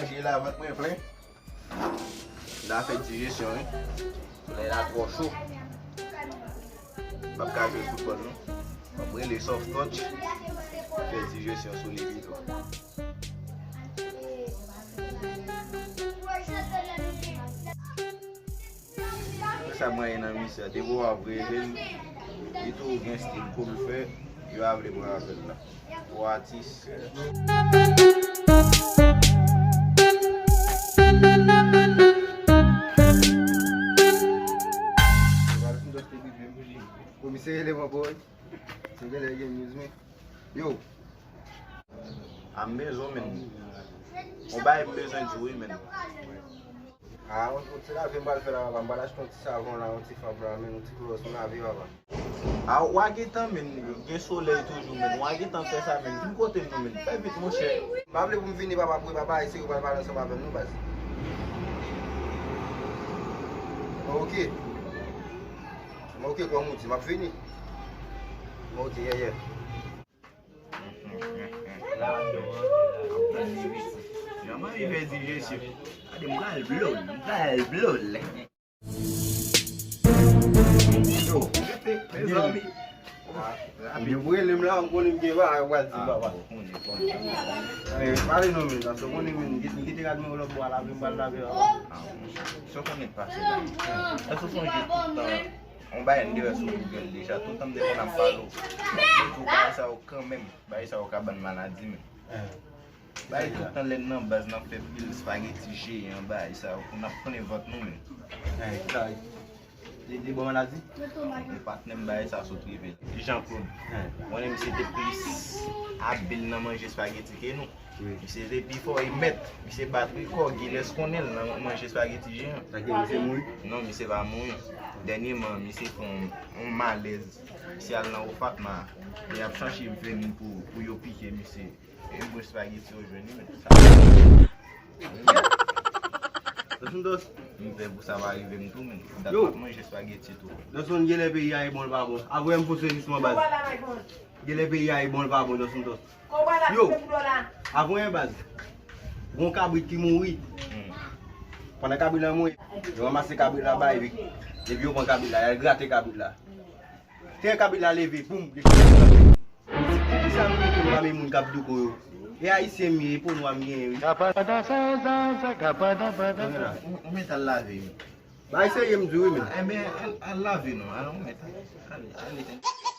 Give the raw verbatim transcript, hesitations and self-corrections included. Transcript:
Mache la, vant mwen plen. La fè dijesyon, wi. Solèy la twò cho. M p ap ka jwe foutbòl, non. Mwen rele soft touch. Fè dijesyon sou li pito. Sa mwen ye nan misye a. Depi w ap rele l, li tou gen stil pou l fè, yo a vle pran apèl la. Pou atis. Komisè rele mwen pou Se genlè gen news, men. Yo. A m bezwen, men. On bagay m bezwen di w wi, men. A, on, on ti lave m pral fè la, papa. M pral achte yon ti savon la, yon ti fab la, men, yon ti klowòs, m lave, papa. A, w a gentan, men. Gen solèy toujou, men. W a gentan fè sa, men. Vin kote m non, men. Fè vit, monchè. M pa vle pou m vini, papa, pou papa, se yo pral pale ansanm avè m, non, baz. Ok. Mwen ok, kòm ou di, m ap vini. Mwen ok, yeah, yeah. Jan mwen rive di jesye. Gade, m pral blow l, m pral blow l. Yo, mezanmi. Depi w rele m la, m konnen m gen bagay pou al di papa. Eh, pale non, men, paske w konnen, men, m kite rad mwen lòtbò a, lave m pral lave papa. Sa w konnen k pase la. Èske w sonje tout tan, yon bagay m te wè sou Google deja, tout tan m te konn ap pale w, m te di w bagay sa yo kanmenm, bagay sa yo ka ban n maladi, men. Bagay tout tan lè n nan baz n ap fè pil espageti jeyan, bagay sa yo pou n ap plen vant nou, men. Li, li bon maladi? Yon patnè m bagay sa sot rive l. Jean Claude. Mwen menm misye te plis abil nan manje espageti ke nou. Misye te pi fò e mèt. Misye bat rekò, Giles konnen l nan manje espageti jeyan. Sa ke misye mouri? Non, misye pa mouri. Dènyèman, misye fè yon, yon malèz. Misye al nan Ofatma. Li ap chache vin pou, pou yo pike misye. E bon espageti yo jwenn wi, men. Sa. Dos Santos. M pè pou sa pa rive m tou, men. Dat m ap manje espageti tou. Dos Santos, genlè peyi a e bon, l pa bon. Avwe m pou sezisman baz. Genlè peyi a e bon, l pa bon, Dos Santos. Yo, avwe baz. Gon kabrit ki mouri. Pandan kabrit la mouri, yo ranmase kabrit la bay, epi yo pran kabrit la, y al grate kabrit la. Tè kabrit la leve, boum, li fè. Poukisa nou mete nou pami moun k ap douko yo? E ayisyen m ye, e po nwa m genyen, wi. Ou, ou mèt al lave, wi. Bay serye m di wi, men. Enben, al, al lave non, al, ou mèt al, al, al, al.